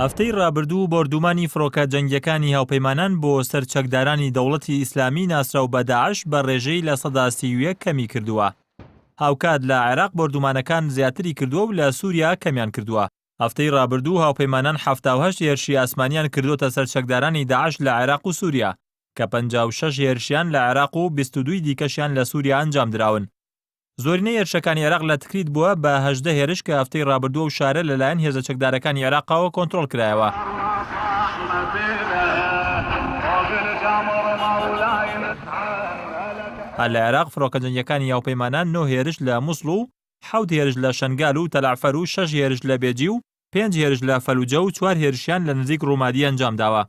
هەفتەی ڕابردوو بۆردومانی فڕۆکە جەنگییەکانی هاوپەیمانان بۆ سەر چەکدارانی دەوڵەتی ئیسلامی ناسراو بە داعش بە ڕێژەی 31% کەمی کردووە. هاوکات لە عێراق بۆردومانەکان زیاتری کردووە و لە سووریا کەمیان کردووە. هەفتەی ڕابردوو هاوپەیمانان 78 هێرشی ئاسمانیان کردووەتە سەر چەکدارانی داعش لە عێراق و سووریا، کە 56 هێرشیان لە عێراق و 22 ی دیکەشیان لە سووریا ئەنجامدراون. زۆرینەی هێرشەکانی عێراق لە تکریت بووە بە 18 هێرش کە هەفتەی ڕابردوو ئەو شارە لەلایەن هێزە چەکدارەکانی عێراقەوە کۆنترۆڵ کرایەوە. هەر لە عێراق فڕۆکە جەنگییەکانی هاوپەیمانان نۆ هێرش لە موسڵ و حەوت هێرش لە شەنگال و تەلەعفەر و شەش هێرش لە بێجی و پێنج هێرش لە فەلوجە و چوار هێرشیان لە نزیک ڕومادی ئەنجامداوە.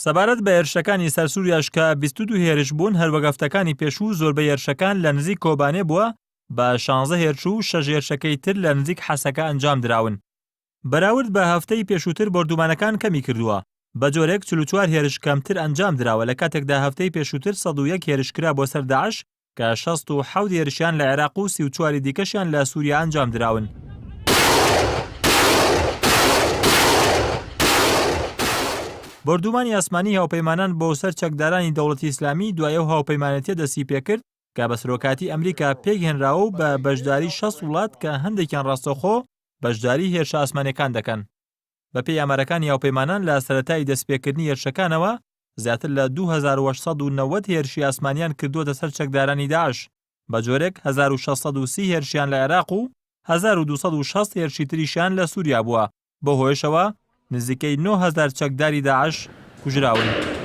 سەبارەت بە هێرشەکانی سەر سوریاش کە 22 هێرش بوون هەروەک هەفتەکانی پێشوو زۆربەی هێرشەکان لە نزیک کۆبانێ بووە بە 16 هێرش و شەش هێرشەکەی تر لە نزیک حەسەکە ئەنجامدراون. بەراورد بە هەفتەی پێشووتر بۆردومانەکان کەمی کردووە، بە جۆرێک 44 هێرش کەمتر ئەنجامدراوە لە کاتێکدا هەفتەی پێشووتر 101 هێرش کرا بۆ سەر داعش کە 67 هێرشیان لە عێراق و 34 ی دیکەشیان لە سووریا ئەنجامدراون. بۆردومانی ئاسمانی هاوپەیمانان بۆ سەر چەکدارانی دەوڵەتی ئیسلامی دوای ئەو هاوپەیمانێتیە دەستی پێکرد کە بە سەرۆکایەتی ئەمریکا پێکهێنراوە و بە بەشداری 60 وڵات کە هەندێکیان ڕاستەوخۆ بەشداری هێرشە ئاسمانیەکان دەکەن. بەپێی ئامارەکانی هاوپەیمانان لە سەرەتای دەستپێکردنی هێرشەکانەوە زیاتر لە 2890 هێرشی ئاسمانیان کردووەتە سەر چەکدارانی داعش، بە جۆرێک 1630 هێرشیان لە عێراق و 1260 هێرشی تریشیان لە سووریا بووە، بەو هۆیەشەوە نزیکەی 9000 چەکداری داعش کوژراون.